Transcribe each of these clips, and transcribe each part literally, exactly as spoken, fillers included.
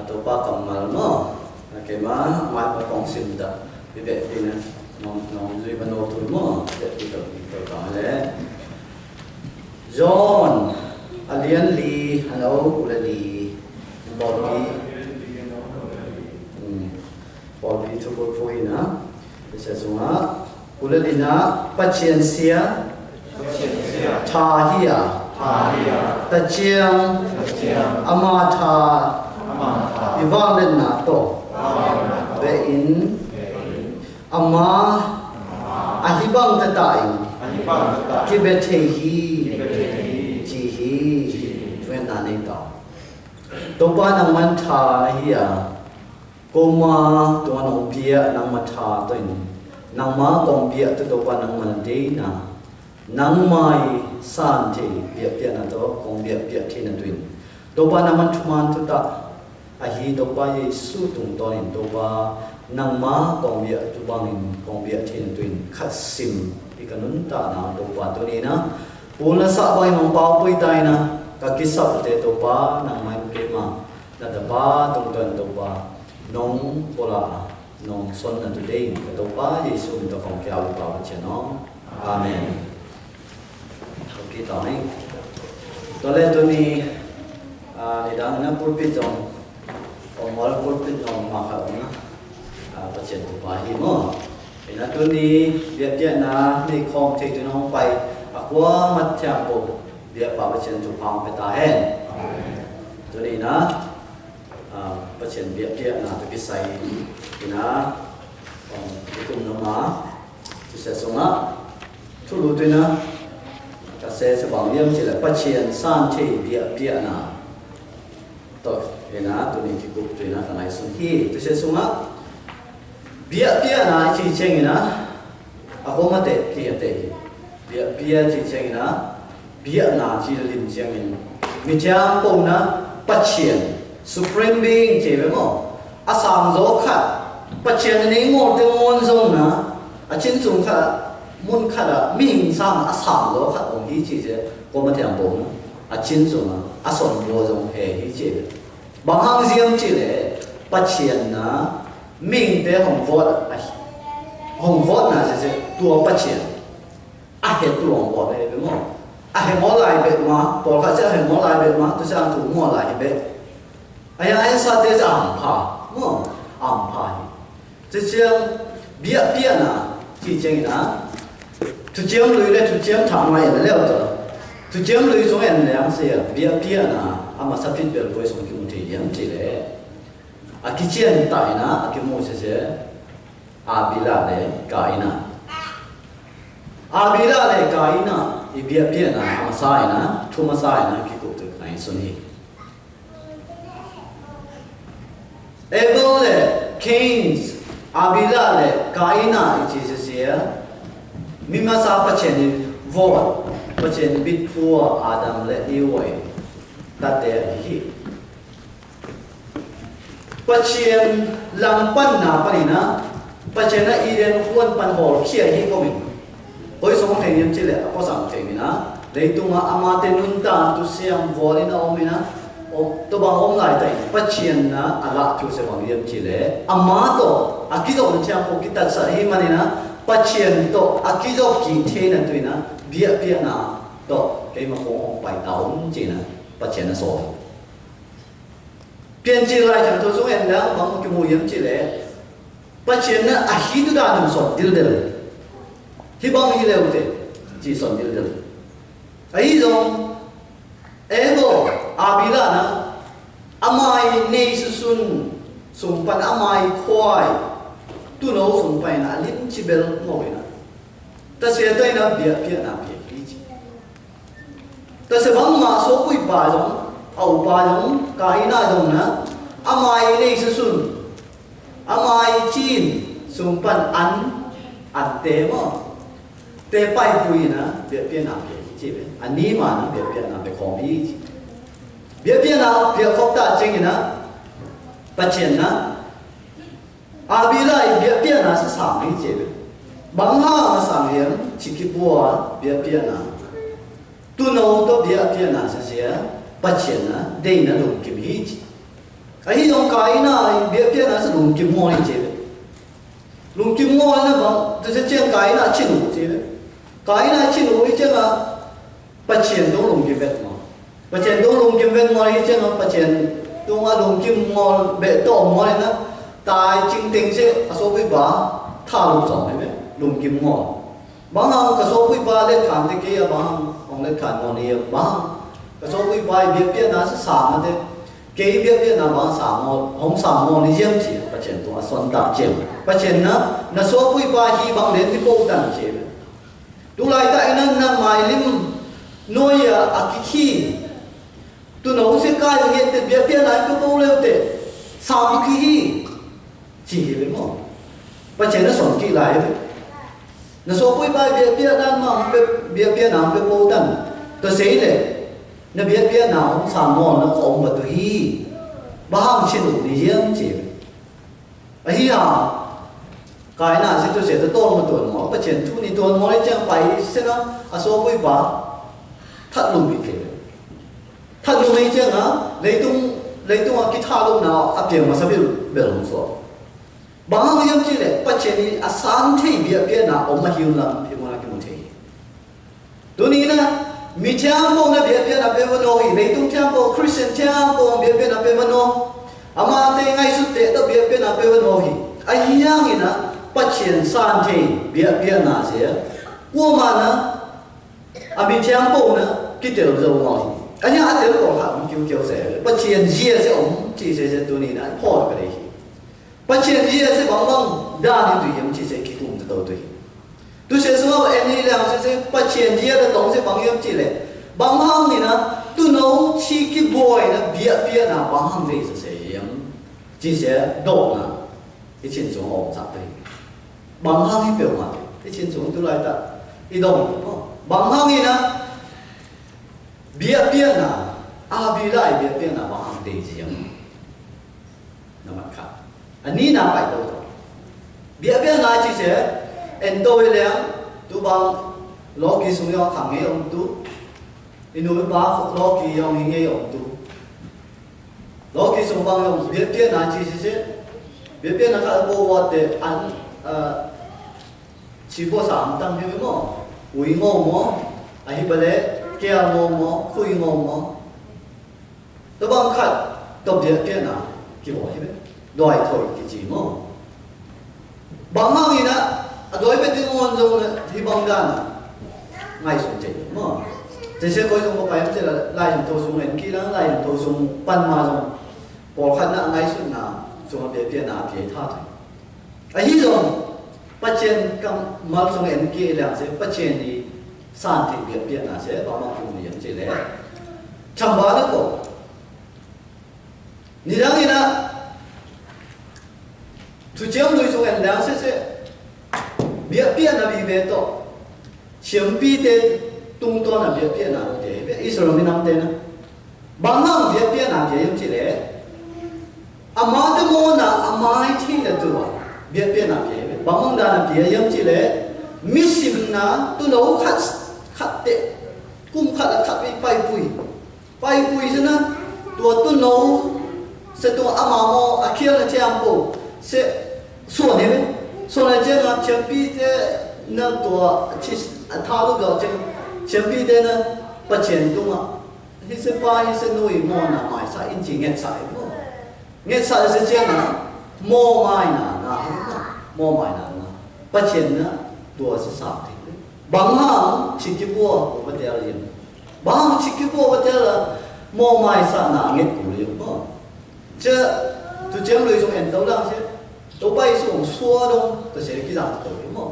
Tôpa kăm mal mô, a kê ma, ma pa kông sim ta. Bi bê bi na, nong, nong zui ba nô tu mô, bê bi tôk, bi tôk kăm lê. John, a lian li, a nô, u la li. Bôl bi. Hmm. Bôl bi tu bôl pui na. Bi sa sung a. Ula lina, Pachien sia. Tha hia. Ta chiang. Ama tha. Iwang lina to. Be in. Ama. Ahi bang tata in. Ki be the hi. Chi hi. Tuen na ni to. Tôpa nang man tha hia. Kôma tôwa nong biă nang ma tha tô in, nang ma kông biă tô Tôpa nang ma dei na, nang ma i san the biă biă na tô kông biă biă the na tô in. Tôpa nang ma thuman tô ta, ahi Tôpa Yêsu tung tô in Tôpa nang ma kông biă tô bang in kông biă the na tô in khăt sim i kanun ta na Tôpa tô ni na. Pul na sa bang nong pau pui tai na, ka ki sap te Tôpa nang ma in kê ma. Na ta pa tông tơn Tôpa nong pô la nong son na tu dei ka Tôpa Yêsu mi ta kông kiao lu pa wa chen nong. Amen. Tôki tông ni. Tô lê tu ni, a, ni dang na pulpit dong. Ong wal pulpit dong ma ka ong na. A, pa chen Tôpa hi mô. Ina tu ni biă biă na ni kông thê tu nong pai. A kua mat thiam pô. Biă pa pa chen tu pang pe ta hen. Tu ni na. A, pa chen biă biă na tu kisai ina, um, ikum nama, tu se sunga, tu lu tu ina, ka se se bang yam chila, pa chen san che biă biă na. To, ina, tu ni kikup tu ina, ka nai sun hi, tu se sunga, biă biă na, chi cheng ina, a ko ma te, ki ya te. Biă biă chi cheng ina, biă na chi lim cheng in. Mi chang pô na, pa chen. Supreme being che be mo. A sang zo kha. Pa chen ni ngô te mon zong na. A chin sung kha, mun kha la, mi hing sang a sang zo kha ong hi chi che. Ko ma chang pô na. A chin sung a, a son bo zong he hi che. Bang hang ziam chi le, pa chen na, ming te hong vot, a, hong vot na se se, tua pa chen. A he tu hong vot he be mo. A he mo lai be ma, pol ka se a he mo lai be ma, tu se ang tu mo lai be. A ya en sa te se ang pa, mo, ang pa hi. Te se ang biă biă na, chi cheng na. Tu chiam lui le, tu chiam thang mai le le to. Tu chiam lui song en le ang se biă biă na, ama sa pit bel boi song ki mu te yam chi le. A ki chien tai na, a ki mu se se, Abila le Kaina. Abila le Kaina, i biă biă na, ama sai na, tu ma sai na, ki ku tu kai sun hi. Abel le Cain, Abila le Kaina, i chi se se, mi ma sa pa chen ni vo, pa chen bit pua Adam le i wai, ta te hi. Pachien lam pan na pan ina, pachien na Eden huan pan hol khia hi ko min. Hoi song theng yem chile, apo sang theng ina. Lei tunga ama te nun tan tu siam vol ina om ina. O, to bang om lai tai, pachien na ala tu se bang yem chile. Ama to, aki zong thiang ko kita sa hi man ina, pachien to, aki zong ki the na tu ina, bia bia na, to, kei ma ko om pai ta om china, pachien na so. Pian chi lai chang to sung en dang bang ki mu yem chi le. Pachien na a hi tu da nung son dil dil. Hi bang hi leu te. Chi son dil dil. A hi zong. Ego a bi la na. Amai nei su sun. Sung pan amai kuai. Tu no sung pan na lim chi bel mo na. Ta se ta na bia pia na pia hi chi. Ta se bang ma so ui pa zong, au pa zong, Kaina zong na, amai nei su sun, amai chin, sung pan an, an te mo. Te pai pui na, bia pia na pia, chi be, an ni ma na, bia pia na pia kong bi chi. Bia pia na, bia kong ta cheng na, pachien na, a bi la, bia pia na, sa sang ni chi be. Bang ha, ma sang yem, chi ki bua, bia pia na. Tu no to bia pia na sa sia, pachien na, dei na lung kim hi chi. Ahi dong Kaina biăp biăpna sô lŭng kim ngol i cie. Lŭng kim ngol na bang, tơ se ciang Kaina chin u cie. Kaina chin u i ciang a Pachien dong lŭng kim bet ngol. Pachien dong lŭng kim bet ngol i ciang a Pachien dong a lŭng kim ngol bet tôm ngol na. Tai ching teng se a sô bui ba tha lŭng song i be lŭng kim ngol. Bang hăng ka sô bui ba let khan te ke a bang hăng ong let khan ngol i bang hăng ka sô bui ba biăp biăpna sô sa ma te. Kei biăp biăpna bang sa ngol, hong sa ngol ni yem cie, Pachien dong a son ta cie. Pachien na, na sô bui ba hi bang len ni pô tan cie. Tŭ lai ta i na na mai lim, noi a a ki ki. Tŭ nô se kai nge te biăp biăpna ke pô leu te. Sa ki hi. Cie hi le mo. Pachien na son ki lai le. Na sô bui ba biăp biăpna ma pe biăp biăpna pe pô tan. Tơ se le. Na biăp biăpna ong sa ngol na ko ong ba tu hi. Ba hăng chin u ni yem cie. Ahi a. Kaina si tu se tu tôl ma tuan mo. Pachien tu ni tuan mo le ciang pai se na a sô bui ba. That lŭng bi ke. That lŭng i ciang a. Leitung, leitung a ki tha lŭng na a piang ma sa bil, bil hong so. Bang hăng yem cie le, Pachien ni a san thei biăp biăpna, ôm ma hiu lam, phi mô na ki mô thei. Tui ni na, mi thiam pô na biăp biăpna pe mano hi, leitung thiam pô, Christian thiam pô biăp biăpna pe mano. Ama te ngai sut te to biăp biăpna pe mano hi. Ahi hăng i na, Pachien san thei biăp biăpna se. Kua ma na, a mi thiam pô na, ki tel zô ngol hi. Ahi a tel pô ha, mi kiu kiu se. Pachien yie se ôm, chi se se tui ni na, pô ka le hi. Pachien yie se bang bang, dan ni tu yem chi se ki kum tu tau tu hi. Tu se sua en ni liang se se, Pachien yie da tong se bang yem chi le. Bang hăng ni na, tu nô chi ki boi na, biăp biăpna bang hăng de se se yem. Chi se, dong na. I chin sung ôm sa tu hi. Bang hăng i peu ma tu. I chin sung tu lai ta. I dong. Bang hăng ni na, biăp biăpna, a bi lai biăp biăpna bang hăng de yem. Nơm mat kha. Ani na pai tôl tôl. Biă biă na chi se, en tôl i leng, tu bang, lôki sung yong khang ngei ong tu. Inu ba lôki yong hi ngei ong tu. Lôki sung bang yong, biă biă na chi se. Biă biă na kha bô wot te an, ơ, chi bô sam tang hi mo. Ui ngô mo. Ahi bale, kia ngô mo, khui ngô mo. Tơbang khăt, tơbiă piă na, ki woi hĭ bĕ. Doi thoi ki ji mơ̆. Bang hăng ih na, a doi bĕ tơngon dong na, hĭ bang dan na. Ngai sung jêng mơ̆. Jêng se koi sung bơpai hăm se la, lai sung thâu sung en ki la, lai sung thâu sung păn ma sung. Pol khăt na ngai sung na, sung a biă piă na, a biă tha thoi. A hih dong, pơchen kăm mal sung en ki leng se, pơchen ni san thing biă piă na se, ba ma kung ni yem se le. Chăm ba na ko. Ni dang ih na, tu chiam lui sung en leng se se, biă piă na bi be to. Chiam bi te tung to na biă piă na te, Israel mi nam te na. Bang hăng biă piă na biă yem chi le. Ama te mô na ama ih thi na tu wa. Biă piă na biă yem. Bang hăng da na biă yem chi le. Mi sim na tu nô khăt, khăt te. Kum khăt la khăt wi pai pui. Pai pui se na. Tua tu nô. Se tua ama mô a kial na chiam pô. Se suan he. Suan na chiam na chiam pi te na tua chi a tha lu do chiam. Chiam pi te na pơchen tu ma. Hih se pa, hih se nui, mô na mai sa, in chi ngăt sa i mô. Ngăt sa se chiang na, mô mai na, na, mô mai na, na. Pơchen na, dua se sa ti. Bang hăng, chi ki bua, bua ba tel yem. Bang hăng, chi ki bua, ba tel la, mô mai sa na, ngăt ku yem mô. Chơ, tu chiam lui sung en tâu lăng chơ. Tâu bai sung sua dong, tơ se ki dang tâu mô.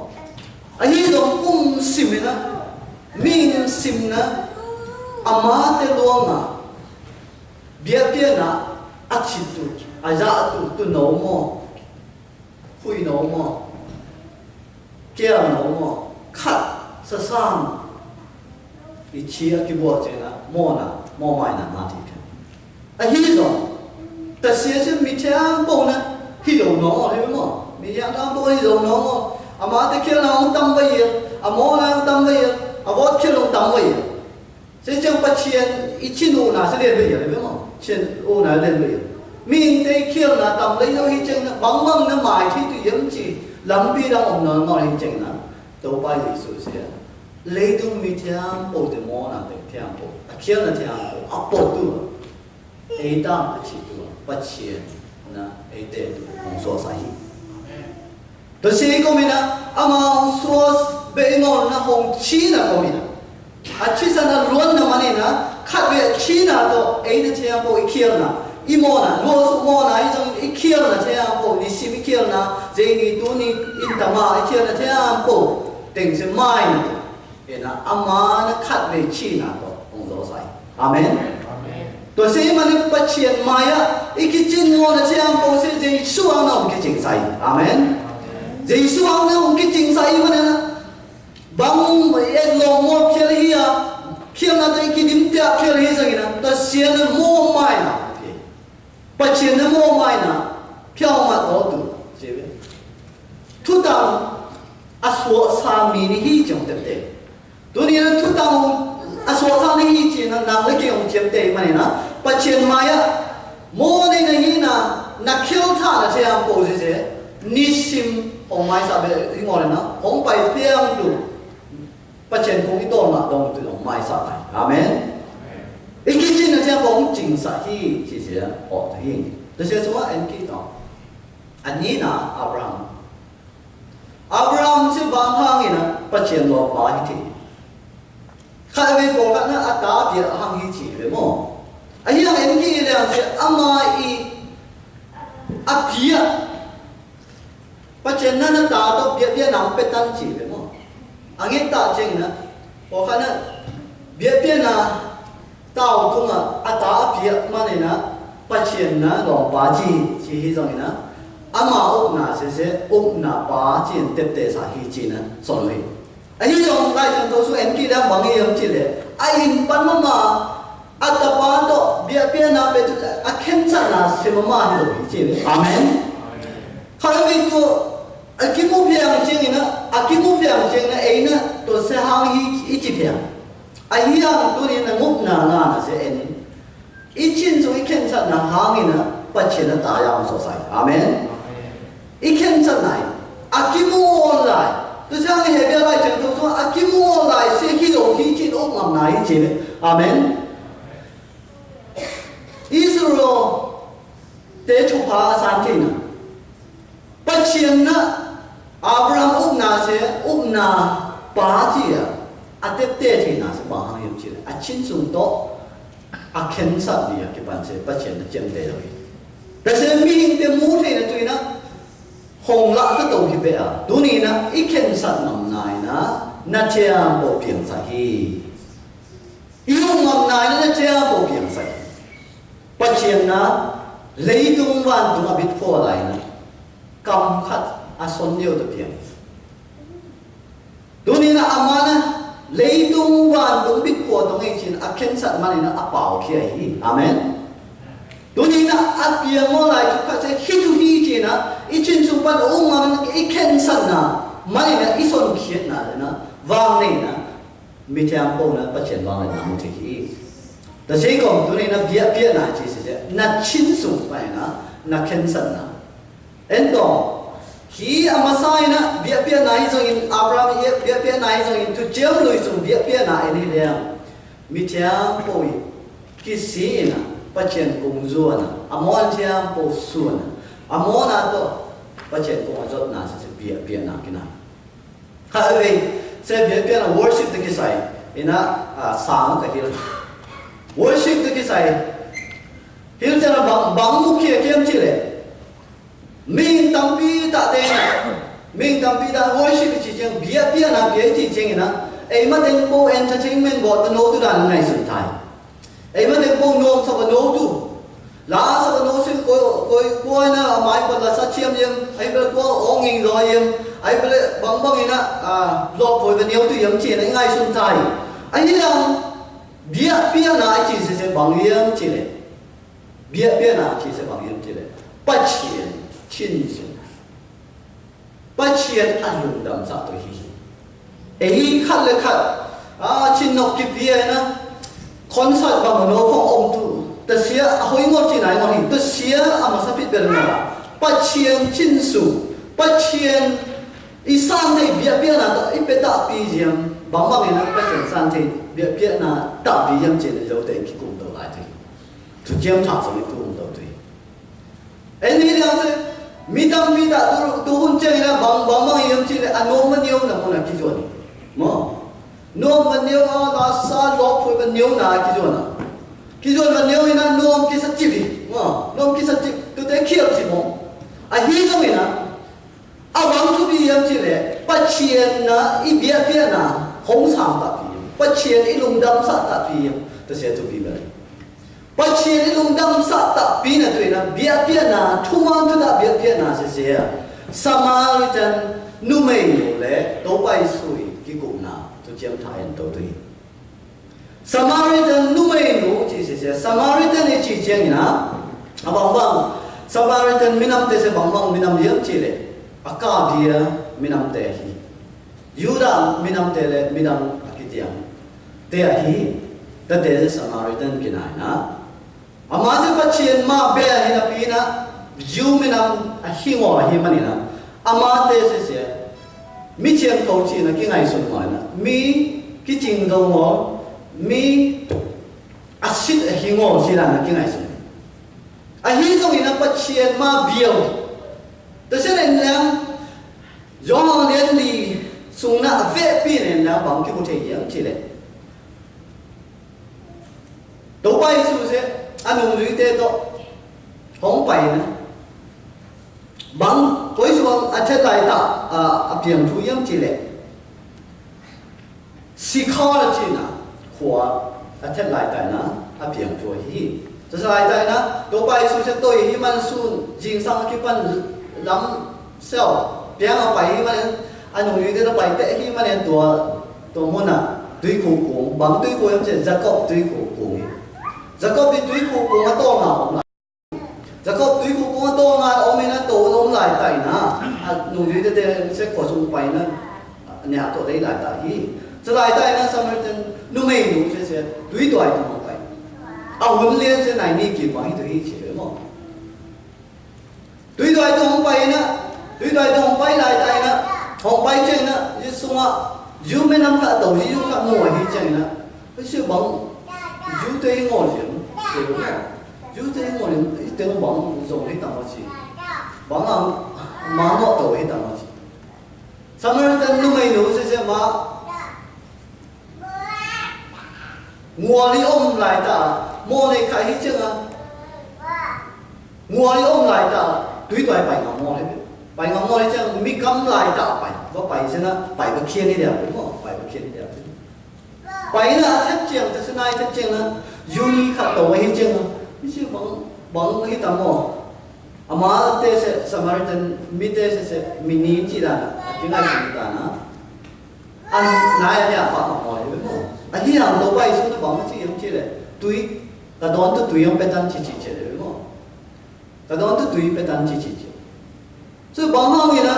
A hih dong kum sim na, ming sim na, ama te luang na, biă piă na, a chi tu, a ya tu, tu nô mô, hui nô mô. Kial nô mô, khăt, sa sang. I chi a ki bua che na, mô na, mô mai na, ma ti ke. A hih dong. Ta sia sia mi thiang pô na, hih dong nô, hih mô. Mi thiang pô hih dong nô mô. Ama te kial na ong tam ba yel, a mô na ong tam ba yel, a wot kial ong tam ba yel. Se chiang pơchen, i chin u na se lien ba yel, hih mô. Chin u na lien ba yel. Mihing tê i khiêl na tăm lei yô hi cheng na, bang bang na mai thi tu yem chi, lam pi dang ôm nol nol hi cheng na. Tôpa Yêsu se, lei tung mi thiam pô tê mô na tê thiam pô, a khiêl na thiam pô, a pô tu. Ei tam a chi tu, pa chien na, ei tê tu, hong so sa hi. Tơ si kô mi na, ama hong suas be i ngôn na hong chi na kô mi na. A chi sa na luôn na mă ni na, khăt be chi na tô, ei na thiam pô i khiêl na. I mô na, luôn su mô na, i zong i khiêl na thiam pô, ni sim i khiêl na, zê ni tu ni in ta ma i khiêl na thiam pô, teng se mai na tô. Ê na, ama na khăt be chi na tô, hong so sa i. Amen. Amen. Tơ si mă ni pa chien mai a, i ki chin mô na thiam pô se Yêsu ang na hong ki ching sa i. Amen. Amen. Yêsu ang na hong ki ching sa i mă ni na. Bang et lŏng mô phial hi a, phial na ta i ki dim tia phial hi zang i na, ta sia na mô mai na. Pa chien na mô mai na, phial ma tô tu. Sia be. Thu tang a suax sa mi ni hi chong tep te. Tu ni na thu tang a suax sa ni hi chi na, nang le ki ong chiem te ma ni na, pa chien mai a. Mô ni na hi na, na khiêl tha na thiam pô sia se, ni sim ong mai sa be, i mô ni na, ong pai tiang tu. Pa chien kông i tôl ma dong tu ong mai sa pai. Amen. I ki chin na thiam pô ong ching sa hi, chi sia, ôh ta hi. Tơ sia sua en ki tong. An ni na Abraham. Abraham sia bang hang i na, pa chien lŏ pa hi ti. Khăt be pô khăt na a ta pia hang hi chi be mô. A hiang en ki i liang sia ama i a pia. Pa chien na na ta tô pia pia na pe tan chi be mô. A nge ta cheng na. Pô khăt na pia pia na tao tung a, a ta a pia ma ni na, pa chien na, lòng pa chi, chi hi zong i na. Ama uk na se se, uk na pa chien tep te sa hi chi na, son hui. A hi zong lai chang tô su en ki lam bang i yong chi le. A in pan ma ma, a ta pa tô, bia pia na pe tu, a khen sa na se ma ma hi zong hi chi le. Amen. Khăt be tu, a ki mu phiang cheng i na, a ki mu phiang cheng na, ei na, tô se hang hi, i chi phiang. A hiang tu ni na nguk na na na se en. I chin su i khensat na hang i na, pa chin na ta yang so sai. Amen. I khensat na i. A ki mu on lai. Tu sang i he bia lai chen tu so a ki mu on lai se hi lo hi chin ok ngam na i chin. Amen. Israel te chu pa san chin na. Pa chin na Abraham uk na se, uk na pa ci a, a tep te ci na se, bang hang yuk ci le, a chin sung to, a khensat di a kipan se, pa chin na chem te lo i. Ta se mi hing te mu te na tui na, hong la ta to hi pe a, tu ni na, i khensat nam nai na, na chem bo piang sa hi. I uk nam nai na, na chem bo piang sa hi. Pa chin na, leitung vantung a bit pho lai na. Kam khat a son nio ta piang. Tu ni na a ma na, leitung vantung bit pho tong i chin, a khensat ma ni na a pau kia hi. Amen. Tu ni na a piang mo lai tu khat se hi tu hi chin na, i chin sung pan ung ma na, i khensat na, ma ni na, i son khiat na, na, vang ni na, mi thiam po na, pa chin vang na, na mu ti hi. Ta se kong tu ni na, bia bia na, ci se, na chin sung pa na, na khensat na. Ento, hi a ma sai na, bia bia na i zong in, Abraham i bia bia na i zong in, tu chem lui sung bia bia na i ni liang. Mi thiam po i, ki si na, pa chin kung zua na, a mon thiam po su na, a mon na to, pa chin kung a zot na, se bia bia na ki na. Kha ơi, se bia bia na worship ta ki sai, i na, a, sang ta ki la. Worship ta ki sai, hil ta na bang, bang mu kia kiam ci le. Ming tampi ta te na. Ming tampi ta worship ci ceng, bia bia na bia ci ceng na. Ei ma teng po entertainment bot ta no tu dan ngai sun tai. Ei ma teng po nom sa ba no tu. La sa ba no sin ko, ko, ko na mai ba la sa chiam yem. Ai ba ko ong ing lo yem. Ai ba bang bang i na, a, lo poi ba neo tu yem ci na ngai sun tai. Ai yang bia bia na ai ci se se bang yem ci le. Bia bia na ci se bang yem ci le. Pa chin, chin chin. Pa chin a lungdam sa to hi. Ei khat le khat. A chin nok ki pia na. Concert ba mo no phong ong tu. Tơsia a hô i ngôk ci nai ngôk hi, tơsia a mă sapit ber ngôk. Pachien chin su, pachien i san te biă biă na ta i pe ta pi yem, bang bang na pachien san te biă biă na ta pi yem chin yô te ki kum tau lai te. Tu yem ta so ni kum tau te. Eni yang se, mi tam pi ta tu tu hun chin na bang bang bang yem chin a no ma ni yom na mo na ki yoni. Mo. Nôm mă nêu a, la sa lop phŭi mă nêu na ki yua na. Ki yua mă nêu i na nôm ki sa chip hi. Nôm ki sa chip, tu te kiel chi mông. A hi zong i na. A wang tu bi yam chi le, pachien na, i biă biă na, hong sang ta pi. Pachien i lungdam sa ta pi. Ta se tu bi mă. Pachien i lungdam sa ta pi na tui na, biă biă na, tu man tu ta biă biă na se se. Samaritan numei nu le, to pai sui, ki kum na, tu chiam ta en to tui. Samaritan numei nu, chi se se, Samaritan i chi chiang na, a bang bang, Samaritan minam te se bang bang minam yam chi le, a ka dia minam te hi. Yuda minam te le minam a ki tiang. Te a hi, ta te se Samaritan ki nai na. Ama se pachien ma be a hi na pi na, Ju minam a hi ngô a hi ma ni na. Ama te se se, mi chiang kô chi na ki ngai sun ngô na. Mi ki ching dô ngô, mi a sit a hi ngô chi na na ki ngai sun. A hi dong i na pachien ma biêu. Ta se len lang, Yong lien li sung na a ve pi nen na bang ki bu te yam chi le. To pai su se, a nung lui te to. Hong pai na. Bang, koi su a chet lai ta, a, a piang tu yam chi le. Sikhar chi na, khua, a thet lai tai na, a piang tua hi. Tua sa lai tai na, to pai su se toi hi man sun, jing sang ki pan lam seo, piang a pai hi man, a nung yu te na pai te hi man tua, tua mun na, tui khu kung, bang tui khu yam che, Jakob tui khu kung hi. Jakob di tui khu kung a to na, Jakob tui khu kung a to ngai ôm i na to ôm lai tai na. A nung yu te te se kho sung pai na. Nia to lai lai tai hi. Sa lai tai na Samaritan numei nu se se tui tuai tu pai. A hun lien se nai ni ki pai tu hi che mo. Tui tuai tu pai na. Tui tuai tu pai lai tai na. Hong pai cheng na. Yi sung a. Yu me nam ka to hi yu ka mo hi cheng na. Ơ, sư bang, yu te ngol yem, te ngol. Yu te ngol yem, te bang zong hi tang wa si. Bang ang, ma mo to hi tang wa si. Samaritan numei nu se se ma. Ngol i ôm lai ta, mo ne khai hi cheng a. Ngol i ôm lai ta, tui tuai pai ngam mo le. Pai ngam mo le cheng, mi kam lai ta pai. Wa pai se na, pai wa kien ni dia, mo, pai wa kien ni dia. Pai na a thet chiang, ta su nai thet chiang na, yu ni kha to wa hi chiang na, mi si bang, bang hi tam mo. Ama te se Samaritan, mi te se se, mi ni chi da na, a ki ngai si ta na. An nai a ni a pa ma mo hi mo. A hi ang to pai su na bang chi yong chi le. Tui, ka don tu tui yong pe tan chi chi che le mo. Ka don tu tui pe tan chi chi chi. Su bang hang i na,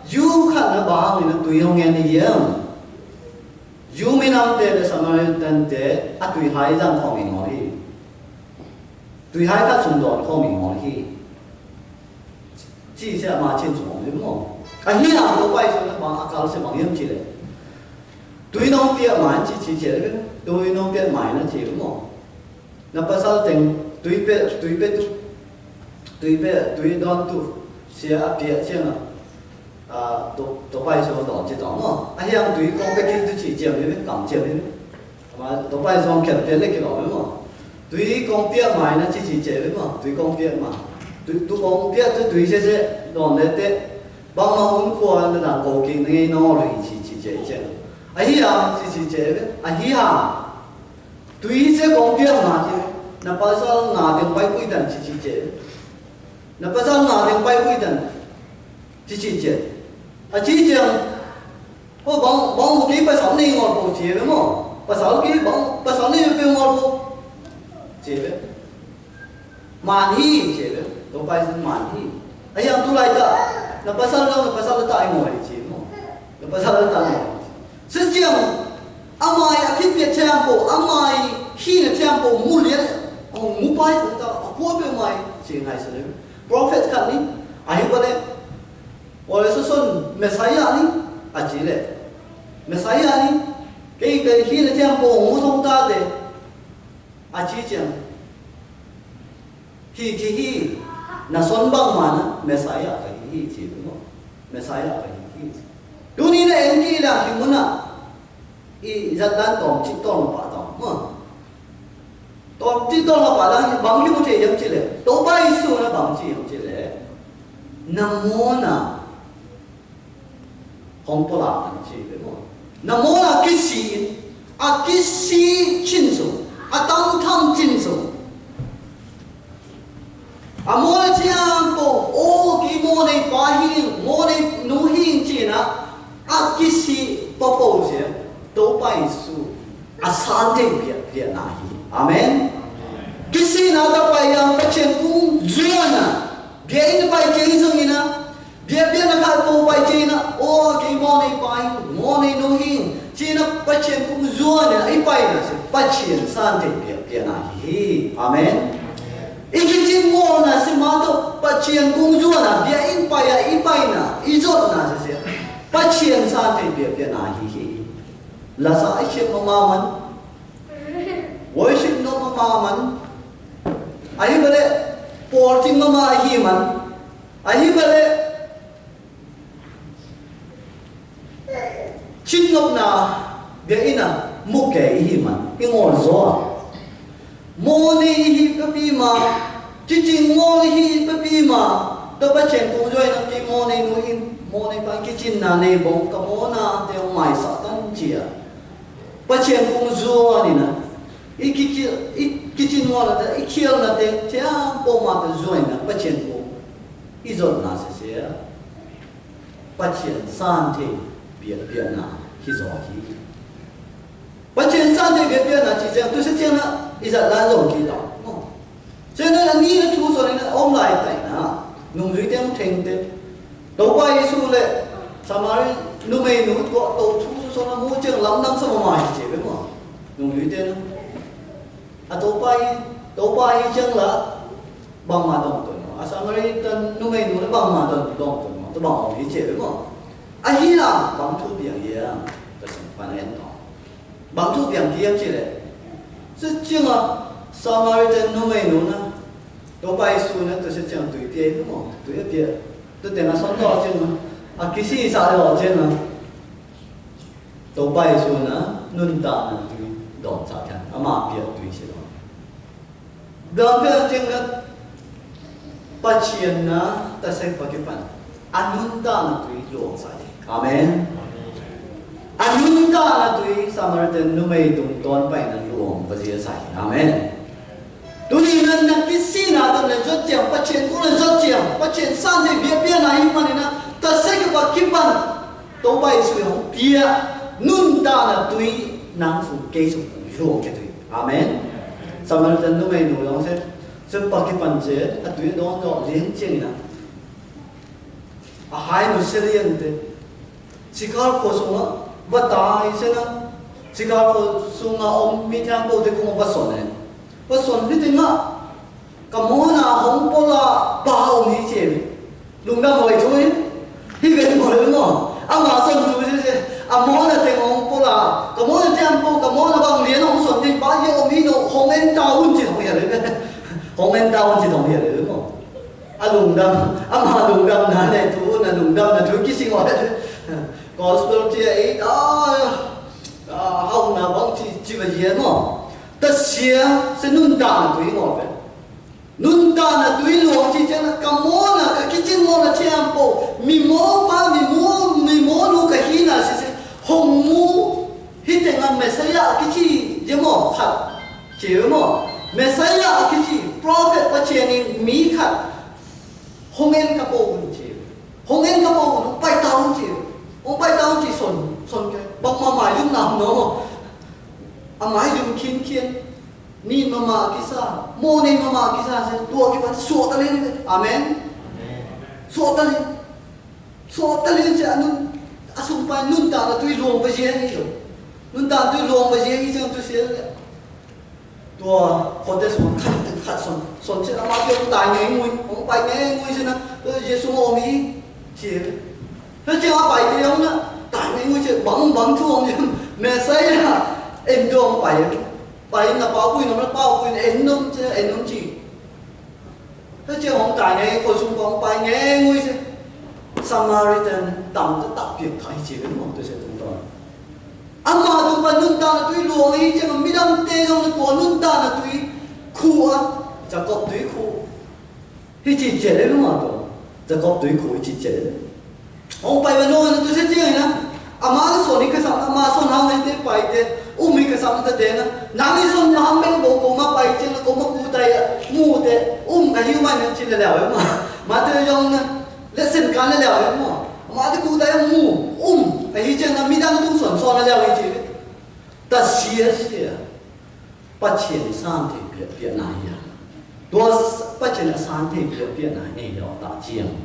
yu khan na bang hang i na tui hong ngen i yem. Yu mi nam te le Samaritan te, a tui hai zang khong i ngol hi. Tui hai khat sung don khong i ngol hi. Chi se ama chin sung ngol hi mo. A hi na to pai su na bang a kal se bang yem chi le. Tui nong pia mai chi chi che le. Tui nong pia mai na chi mo. Na pasal teng, tui pe, tui pe tu, tui pe, tui don tu, sia a pia sia na, a, to, to pai so don chi don mo. A hiang tui kong pe kin tu chi chiam ni, kam chiam ni. Ma to pai so kiat pe le ki lo mo. Tui kong pia mai na chi chi che mo, tui kong pia ma. Tui, tu kong pia tu tui se se, don le te, bang ma hun kua na dan ko ki nge no ri chi chi che che. A hiang chi chi che, a hiang. Tui se kong pia ma chi, na pasal nga teng pai pui tan chi chi che. Na pasal nga teng pai pui tan chi chi che. A chi che ang, ho bang, bang hu ki pasal ni ngol po chi be mo. Pasal ki bang, pasal ni pe ngol po. Chi be. Man hi, chi be. To pai man hi. A yang tu lai ta. Na pasal na, na pasal ta ai ngol chi mo. Na pasal ta ngol. Sesjiang, amai a khit pia tiampo, amai khina tiampo, mulia, Hŏng mu pai, hŏng ta, a kua be mai, chi ngai sô le. Prophet khat ni, a hih bale. Ôi sô sôn, Messiah ni, a chi le. Messiah ni, kei kei hi le tiam pô, mu sông ta de. A chi chiang. Hi, hi, hi. Na sôn bang ma na, Messiah ka hi hi chi, no. Messiah ka hi hi chi. Tuni na en ki la hi mu na. I zat dan tong chi tong pa tong. Mo. Tong chi tong pa dang bang ki mu che yam chi le. Tôba Yêsu na bang chi yam chi le. Na mô na. Hong pô la an chi be mo. Na mô na kisi in. A kisi chin so. A tang tang chin so. A mô na chiang pô, ô, kei mô na pa hing, mô na nu hing chi na, a kisi pô pô se, Tôba Yêsu, a san te bia, bia na hi. Amen. Kisi na ta pai yang pa chen kung zuan na, bia in pai chen zong in na, Bia, bia na kha pô pai chi na, ô, kei mô na pa hing, mô na nu hing, chi na pa chen kung zuan na, i pai na, si pa chen san te bia, bia na hi. Amen. I kichin mô na, si ma to, pa chen kung zuan na, bia in pai a, i pai na, i zot na, si, si. Pa chen san te bia, bia na hi. La sa, i chen mô ma man. Worship no mô ma man. A hih bale, pôl ting mô ma hi man. A hih bale, chin nok na, bia in na, mô ke i hi man, i ngol zo. Mô na i hi pa pi ma, chi chi ngol i hi pa pi ma, to pa chen kung zo i na ki mô na nu in, mô na pa kichin na na bong, ka mô na te mai sa tan chia. Pa chen kung zo ni na, i ki, ki, i kichin ngol na te, i kiel na te, te a pô ma te zo i na, pa chen kung. I zot na se se. Pa chen san te bia, bia na, hi zo hi. Pa chen san te bia, bia na, chi chen, tu se chen na, i zat la zong ki ta. No. Chen na, ni na tu so ni na, om lai tai na. Nung zui teng teng te. Tôba Yêsu le, Samari, nu mei nu, ko, to tu so so na, mu chen lam nang sa ma ma hi che be mo. Nung zui teng na. A Tôba hi, Tôba hi chen la. Bang ma dong tun mô. A Samaritan nu mei nu bang ma dong, dong tun mô. Tu bang ong hi che be mô. A hi la bang thu biang ye. Ta sing pan en to. Bang thu biang ye che le. Sing chiang a Samaritan nu mei nu na. Tôba Yêsu na tu sing chiang tui pie be mô. Tui pie. Tu teng a son to chiang a. A kisi sa lo chiang a. Tôba Yêsu na nun ta na tui dong sa chiang. A ma pie tui se lo. Dang pia ting na pa chien na ta sek pa kipan. A nun ta na tui luong sa ye. Amen. A nun ta na tui Samaritan numei tung ton pai na luong pa ye sa ye. Amen. Tuni na na kisi na ta na zot chiang, pa chien kung na zot chiang, pa chien san te bia bia na hin ma ni na ta sek pa kipan. Tôba Yêsu yong pia nun ta na tui nang sung kei sung luong ke tui. Amen. Samaritan numei nu yong se, se pa kipan se, a tui don do lieng chieng na. A hai nu se lieng te. Sikar ko sung a, va tai se na. Sikar ko sung a om mi thang ko te kung va son ne. Va son ni te na. Ka mô na hong pô la pa hong hi che. Lung dam hoi thui. Hi ven mô lư mô. A ma son thui che che. A mô na teng hong pô la. Ka mô na teng pô, ka mô na bang lien hong son teng pa ye om hi no hong en ta un che hong ya lư. Hong en ta un che hong ya lư mô. A lung dam. A ma lung dam na le thui na lung dam na thui ki sing wa. Gospel che ai ta. A hong na bang chi chi va ye mô. Ta sia se nun ta na thui mô ve. Nun ta na tui luong chi chang na ka mô na ka kichin mô na chiang pô. Mi mô pa, mi mô, mi mô nu ka hi na si si. Hong mu hi teng a Messiah kichi ye mô khat. Chi mô. Messiah kichi prophet pa chien ni mi khat. Hong en ka pô un chi. Hong en ka pô un pai ta un chi. Hong pai ta un chi son, son ke. Bang ma ma yum na no. A ma yum khin khin. Ni mama kisa, mô ni mama kisa se, tua ki pan suak tali ni. Amen. Suak tali. Suak tali se anun, asung pan nun ta na tui luong pa sia ni lo. Nun ta tui luong pa sia ni se tu sia. Tua hote sung khat Khăt sŏn, sŏn chư a ma kiăng tai ngei ngui, ŏng pai ngei ngui chư na, ơ, Yêsu mô mi, chư. Hơ chư a pai tê ŏng na, tai ngei ngui chư, băng băng chư ŏng, Mê-sai-a, en chư ŏng pai, pai na pao bui, na pao bui, en nŭn chư, en nŭn chư. Hơ chư ŏng tai ngei, khua sung ŏng pai ngei ngui chư. Samaritan, tăm tơ tăp piek thai chư, mô tơ se tung tơ. Ama tung pa nŭn ta na tui luông hi chư, mĭ dăm tê dong na tua nŭn ta na tui khu a, Yakôp tui khu. Hi chi chê lĕ lu ma to. Yakôp tui khu hi chi chê lĕ. Ŏng pai wa nô na tu se chê na. Ama tu sô ni kơ sa, ama sô na ngai tê pai tê. Um hi kơ sa ta tê na. Nang hi sô na ham ben bo ko ma pai chê na ko ma ku tai a. Mu tê. Um ka hiu ma na chi lĕ leo ma. Ma tê yong na. Lĕ sen kan leo ma. Ama tê ku tai a mu. Um. Ka hi chê na mĭ dăm tung sô sô na leo hi chê. Ta sia sia. Pachien san te pia pia na ya. Tua pachien san te pia pia na ne ya ta chiang.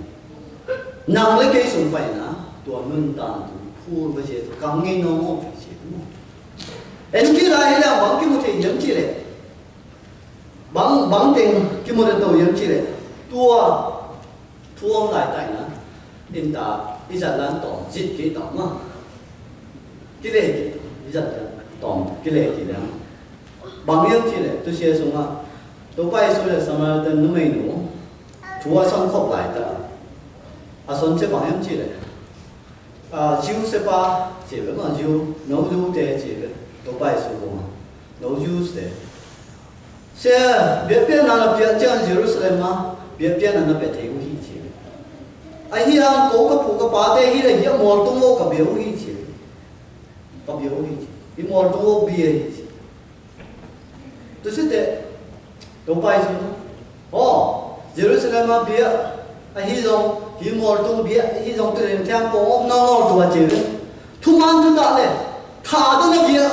Nang lĕ kei sung pai na, tua nun ta tu, pur ba je tu, kam ngi no mo pi je tu. En ki lai la bang ki mo te yem chi lĕ. Bang, bang teng ki mo te to yem chi lĕ. Tua Thuôm lai tai na, in ta, i zat lan tong, zit ki tong ma. Ki lê ki, i zat lan tong, ki lê ki lăng. Bang yơng chi lê, tu sia sung a. Tu pai su lê Samaritan nu mei nu. Thu a son khop lai ta. A son che bang yơng chi lê. A, Jiu se pa, che bê ma Jiu, no Jiu te che bê. Tu pai su ma. No Jiu se. Se, biapia na na pia chiang Jerusalem ma, biapia na na pia thei u hi chi. A hi ang ko ka pu ka pa te hi la hi a mol tung wo ka bia u hi chi. Ka bia u hi chi. Hi mol tung wo bia hi chi. Tu si te, tu pai su. Ơ, Jerusalem ma bia, a hi zong, hi mol tung bia, hi zong tu ren thiang ko, om na mol tu a chi. Thu man thu ta le, tha tu na bia,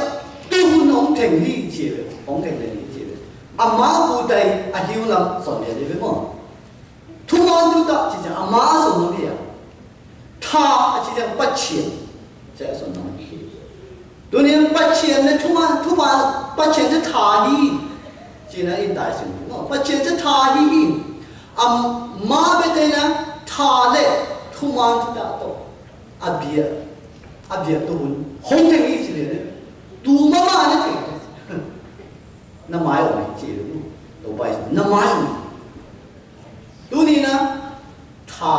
tu hun ong theng hi chi. Ong theng le hi chi. Ama pu tai a hiu lam son ya de mo. Thu man thu ta chi chang ama son no ya. Tha a chi chang pachien. Cha son no hi. Tu ni pachien ne thu man thu man pachien ne tha hi. Chi na in tai sin. No, pachien ne tha hi hi. Ama be te na tha le thu man thu ta to. A bia. A bia tu hun. Hong te hi chi le ne. Tu ma ma ne te. Na mai ong chi lu. Lo bai na mai ong. Tu ni na tha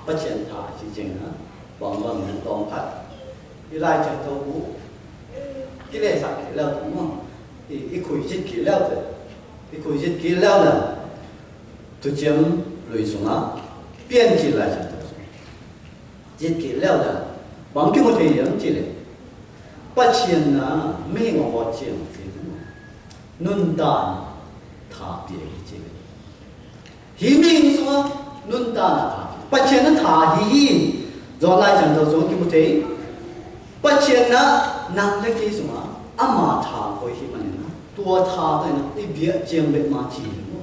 pachien tha chi jing na. Bang bang na tong phat. I lai chang to bu. Ki le sa ki leo tu mo. I, i khui jit ki leo tu. I khui jit ki leo na. Tu chiam lui sung a. Pian chi lai chang to sung. Zit ki leo la, bang ki mo te yam chi le. Pachien na, mi ngo ho chien chi le. Nun ta na, tha pie hi chi le. Hi mi sua, nun ta na tha. Pachien na tha hi hi. Zon lai chan to zon ki mo te. Pachien na, nang le ki sua. Ama tha ko hi ma ne na. Tua tha ta na, i bia chiang bet ma chi le mo.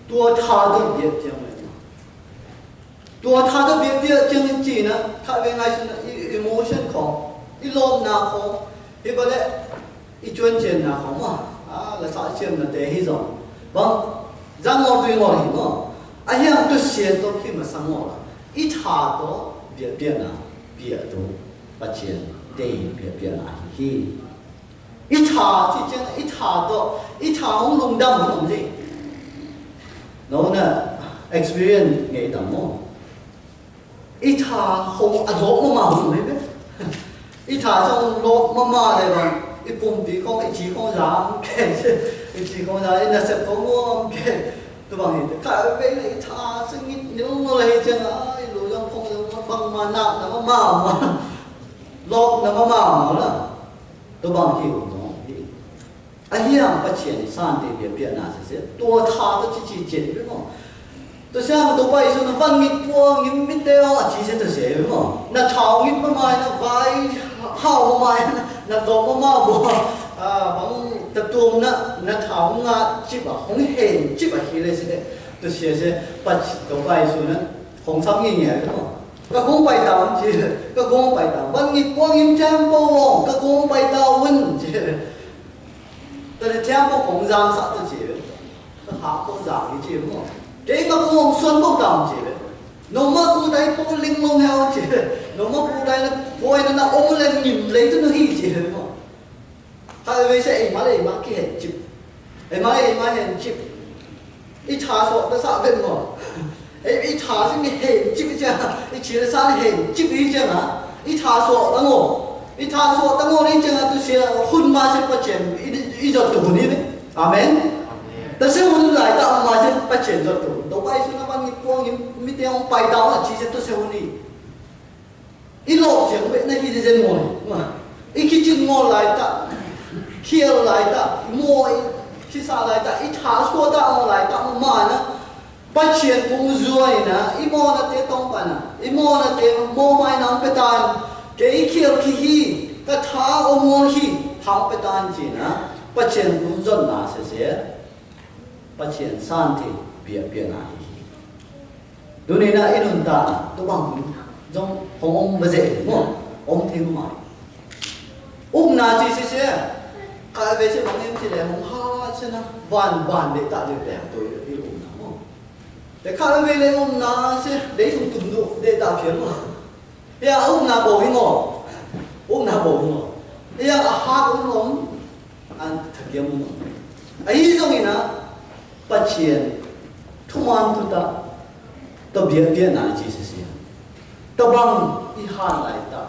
Tua tha ta i bia chiang bet ma. Tua tha ta bia bia chiang chi na, tha ve ngai sun na, i, emotion ko, i lom na ko, i ba le, i chuan chien na ko ma, a, la sa chien na te hi zong. Bang, zang ngor tui ngor hi mo. A hiang tu sien to hi ma sang ngor. I tha to, bia bia na, bia to, pachien, te bia bia na hi hi. I tha, chi chang, i tha to, i tha hong lung dam hong dam zi. No na experience ngei dam mo. I tha hong a lop ma ma hong mei be. I tha chang lop ma ma le bang. I pum pi kong, i chi kong lam ke. I chi kong lam, i na sep kong mo ke. Tu bang hi. Ka be i tha sing ngit ni mo le chang a, i lu yang kong yang bang ma na na ma ma ma. Lop na ma ma ma la. Tua bang hi ung dong hi. A hiang pachien san te bia bia na se se. Tua tha ta chi chi chen bi mo. Tua siang tua bai su na van ngit pua ngit mit te o a chi se ta se bi mo. Na thao ngit ma mai na vai hao ma mai na do ma ma bo. A bang ta tuom na na thao nga chi ba hong hen chi ba hi le se. Tua se se pach tua bai su na hong sam ngi ngi bi mo. Ka gong bai tao chi, ka gong bai tao. Wan ngi kuang yin tiang po wong, ka gong bai tao wun chi. Ta le tiang po kong zang sa tu chi. Hă kô dang i či mô. Kei ma kô ong suan kô dang či. Nô ma kô dai pô ling mông heo či. Nô ma kô dai na pô na na ong leng ngim lei tu nô hi či mô. Kha we se e ma le ma ki hen chip. E ma e ma hen chip. I tha so ta sa ven mô. E i tha si mi hen chip či. I či sa hen chip i či na. I tha so ta ngô. I tha so ta ngô ni či na tu sia hun ma se pa chen. I i jot tu hun ni. Amen. Amen. Ta se hun lai ta ma se pa chen jot tu. To pai su na pa ni po ni mi te ong pai ta ma chi se tu se hun ni. I lok jeng be na hi jeng mo. I ki chin mo lai ta. Kiel lai ta. Mo i ki sa lai ta. I tha so ta mo lai ta mo ma na. Pa chien kung zuai na. I mo na te tong pa na. I mo na te mo mai na pe tan. Ke i kiel ki hi. Ka tha o mo hi. Tha pe tan chi na. Pa chien kung zon na se se. Pa chien san te bia bia na hi. Duni na i nun ta na, tu bang hun, zong hong ong ba ze mo, ong te mai. Ung na chi si si, ka ve si bang em si le hong ha si na, van van de ta de de tu i ung na mo. De ka ve le ung na si, de tung tung du de ta pia mo. Ea ung na bo hi mo. Ung na bo hi mo. Ea a ha ung mo. An tha kia mo. A i zong i na, Pa chien, thu man thu ta, ta bia bia na chi si si. Ta bang i han lai ta,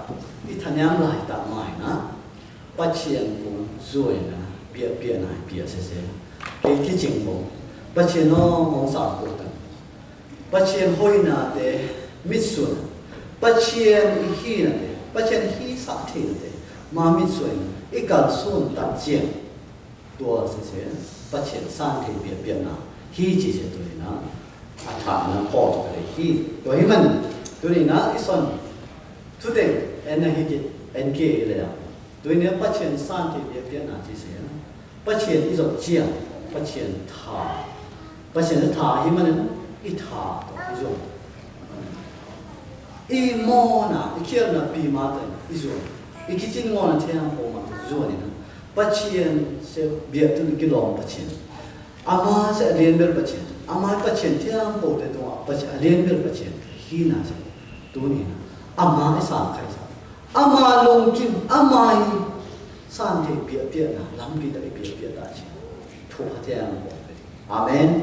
i tha niam lai ta mai na. Pa chien kung zuai na, bia bia na bia si si. Ke ki ching bo. Pa chien no ngong sa ko ta. Pa chien hoi na te, mit sun. Pa chien i hi na te, pa chien hi sa te na te. Ma mit sun, i kan sun ta chien. Tua sese, pa chien san te bia bia na. Hi chi se tu ni na. A tha na po tu le hi. Tua hi man, tu ni na, i son. Tu te, en na hi chi, en ke le ya. Tu ni pa chien san te bia bia na chi se na. Pa chien i zot chia, pa chien tha. Pa chien tha hi man na, i tha, i zot. I mona, i kiel na pi mata, i zua. I kicin mona te ang po mata, zua ni na. Pa chien se bia tu ki lom pa chien. Ama se alien bel pa chien. Ama pa chien te ang po te tu pa chien alien bel pa chien. Hi na se. Tu ni na. Ama i sa kai sa. Ama long kin, ama i san te bia bia na. Lam ki ta i bia bia ta chien. Tu ha te ang po. Amen.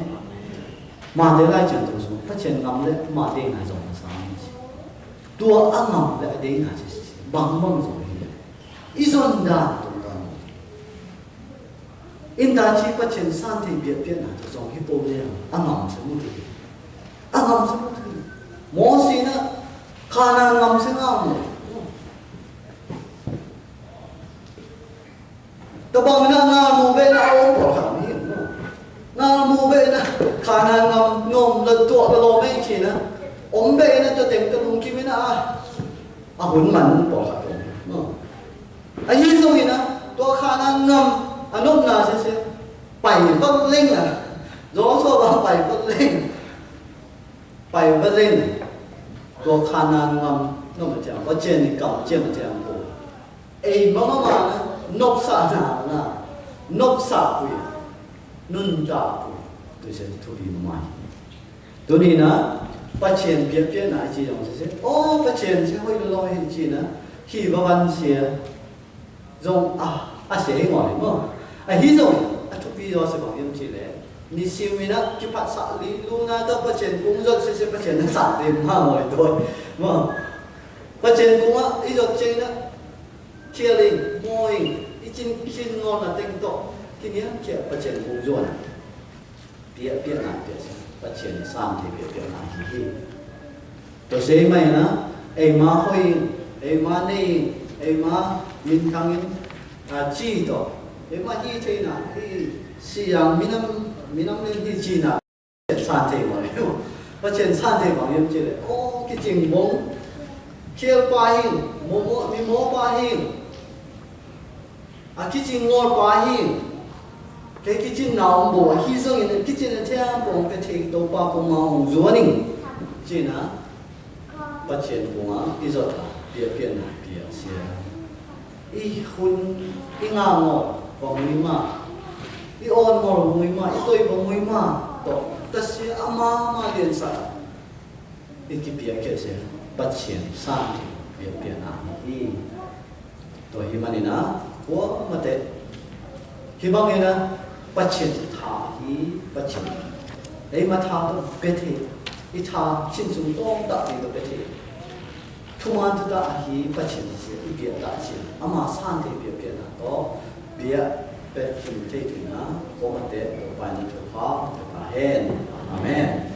Ma te lai chang tu su, pa chien ngam le, ma te ngai zong sa. Tua a ngam le, a te ngai si, bang bang zong hi le. I zon da tu ta. In ta chi pa chien san te bia bia na tu zong hi po le, a ngam se mu tu. A ngam se mu tu. Mo si na, ka na ngam se ngam le. Tabang na ngal mu be na ôm pô kham hi. Ngal mu be na Kanaan ngam nôm la tuă la lô mei chi na. Ôm be na ta teng ta lung ki mi na a. A hun man pô kham. A hi zong hi na. Tuă Kanaan ngam a nôm na se se. Pai băk leng a. Yôsuê ba pai băk leng. Pai băk leng. Tuă Kanaan ngam nôm a tiang. Ba chên ni kam chên a tiang pô. Ê, mă, mă, mă, nôk sa na, na. Nôk sa pui. Nun ta pui. Tu se tu bi mă mai. Tu ni na, pa chên pia pia na chi yong se se. Ô, pa chên se hoi lo hi chi na. Hi ba wan se. Zong a, a se hi ngoi mă. A hi zong, a tu bi yo se bang yong chi le. Ni siu mi na, ki pat sa li, lu na, ta pa chên kung zot se se pa chên na sa li, mă ngoi doi. Mă. Pa chên kung a, i zot chên na. Kiel ing, mô ing, i cin, cin ngol na teng to, kiniang kiel pa chên kung zuan. Pia, pia na, pia sa, pa chên san te pia, pia na hi hi. To se mai na, ê ma hoi, ê ma nei, ê ma min kang in, a chi to, ê ma hi te na, hi, si yang minam, minam nen hi chi na. San te mă. Pa chên san te mă yêm chi le. Ô, ki ching mông. Kiel pa hing. Mô mô, mi mô pa hing. A ki ching ngol pa hing. Ke ki ching nau mbo. A hi zong in ki ching te ang pong ke te to pa pong ma hong zuan ing. Chi na. Pa chên pong a. I zot a. Pia pia na pia sia. I hun. I ngă ngol. Pong ni ma. Ih ôn mor mui ma, ih tui bô mui ma, to, ta si ama ma dien sa. Ih ki pia ke se, pachin, san ki pia pia na hi. To hi mani na, kua mate. Hi bang na, pachin tha hi, pachin. Ei ma tha to bete, ih tha, chin sung tong ta hi to bete. Thuman tu ta ahi pachin si, i biă ta chin. Ama sante biă biă na to, biă pe chin te tu na, ko mate, ko pa ni ko pa, ko pa hen. Amen.